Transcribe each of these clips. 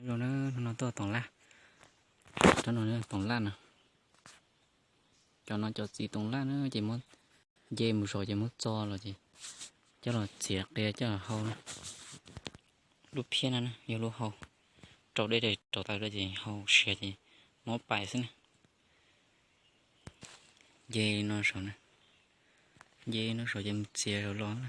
Zoo na, no tuaj toom laj, cov no toom laj no, cov no cov txiv toom laj na ces muab nce mus zov ces muab txo los ces coj los txiav qia coj los hau na. Lub phiab no yog lub hau, rau dej rau taws rau ces hau siav ces muab pais xwb na. Nce no saum na, nce no saum ces mus txiav zaum los na.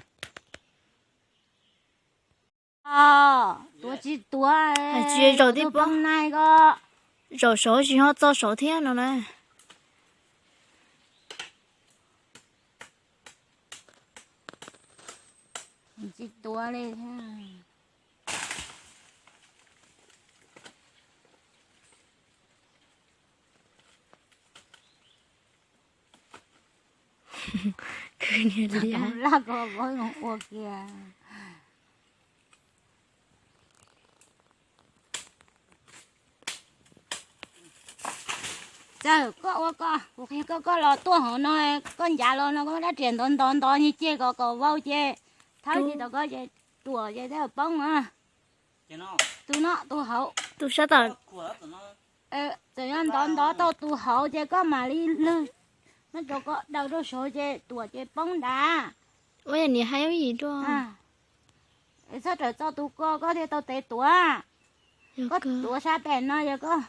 Tuav tsis tuav, tsis zaum tib pob nai ko. Zaum saud tsis ho txo saud thiab no na. Tsis tuav li. Khwv niag liab. Laj ko ua kiag. Txawm koj ua koj, kuv qhia koj, koj los tuaj hauv no, koj ncav los no koj muab rab riam ntov ntov ntov nyiag ceg kom kom vau ces thawb tis tom ko ces ruam ces thiaj poob na. Tus no tus hauv, tus sab tom. Txawm yog ntov ntov tau tus hauv ces koj mam li lwg, muab rau koj daws rau saud ces ruam ces poob nrad. Ua yog niam hais ib yim dua. Txhob rawm txo tus ko koj thiaj tau tev tuav. Koj tuav sab tes no yog koj,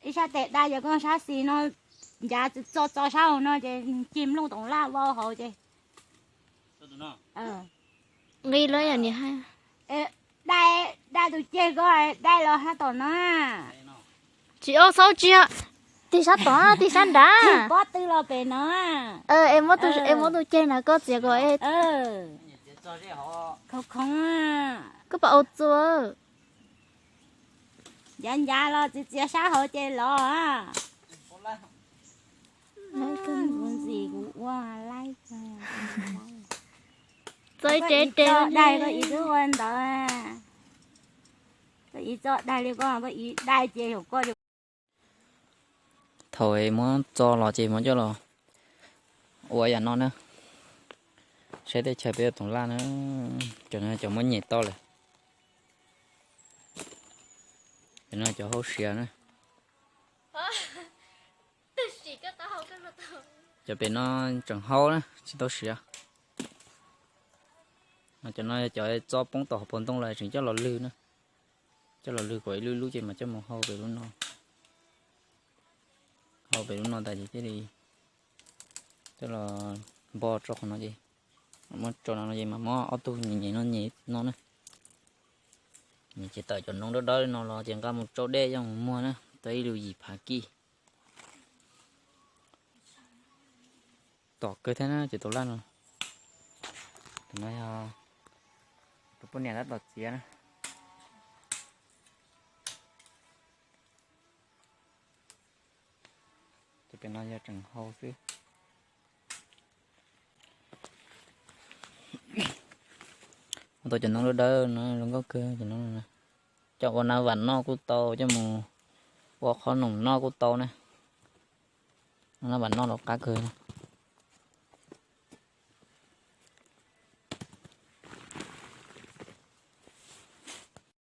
ib sab tes dai yog koj sab xis no, ncav txo txo sab hauv no ces cig nplooj toom laj vau hauv ces. Nqi lawm yog niam hais. Dai, dai tus ceg ko, dai los sab tom no. Tsis, o, xaub tsis, tig sab tom, tig sab nrad. Pob tw los pem no. Es muab tus ceg na koj txiav kom khoov khoov. Koj pom au txua. Ncav ncav los txiav txiav sab hauv ces los. Ntxim kuv ua laib. Txo ib tsev tsev daig koj ib twb ua ntawd. Koj ib txo daig li koj, koj ib daig ces yog koj. Thaum muab txo los ces muab coj los ua yam no na. Saib teb chaws peb ua toom laj na. Cov no cov muab nyem tau lawm. Cov no cov hau siav na. Cov pem no tseem hau na tsis tau siav. Cov no yog cov txo poob tom hauv paus ntoo los tseem coj los lwg na. Coj los lwg kom ib lub lub ces mas coj mus hau pem lub no. Hau pem lub no tas ces thiaj li coj los npo rau qhov no ces muab tso no no ces mas muab ob tug nyem nyem no nyem no na. Ces tawm cov noob dawb dawb no los ces nqa mus tsau dej coj mus muag na, tau ib lub yim phav kij. Tom kawg thiab na ces tus laj no. Tus no yog tus poj niam tab tom txiav na. Ces pem no yog tseem hau xwb. Ua tau cov noob dawb dawb no zoo nkauj kawg cov noob no. Coj ua nav vam noj kuj tau, coj mus ua qhob noom noj kuj tau na. Nav vam noj los qab kawg.